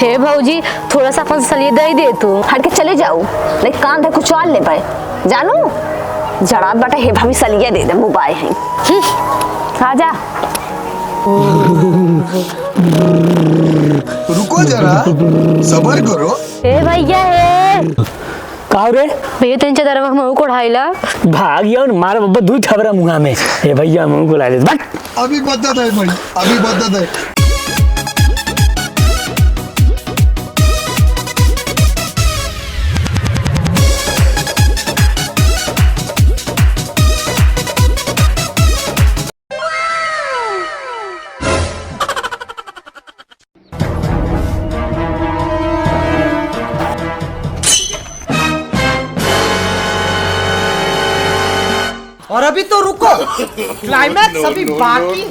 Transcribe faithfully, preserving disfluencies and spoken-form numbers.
हे भौजी, थोड़ा सा अपन सलिया दे दे तू। हट के चले जाओ, नहीं कान धर कुछ और ले पाए। जानू, जड़ात बाटे, हे भाभी सलिया दे दे, मुबाए हैं। हम्म, आ जा। रुको जरा, सबर करो। ए भैया, ए। का हो रे? भैया, तनी चदरवा हमहू को ओढ़ाइला। भाग जाओ न, मारा बब्बा दुई थबरा मुँहा में। ए भैया, हमहू को ओढ़ाइले। भाग। अभी बदत है भाई, अभी बदत है। और अभी तो रुको, climax अभी बाकी।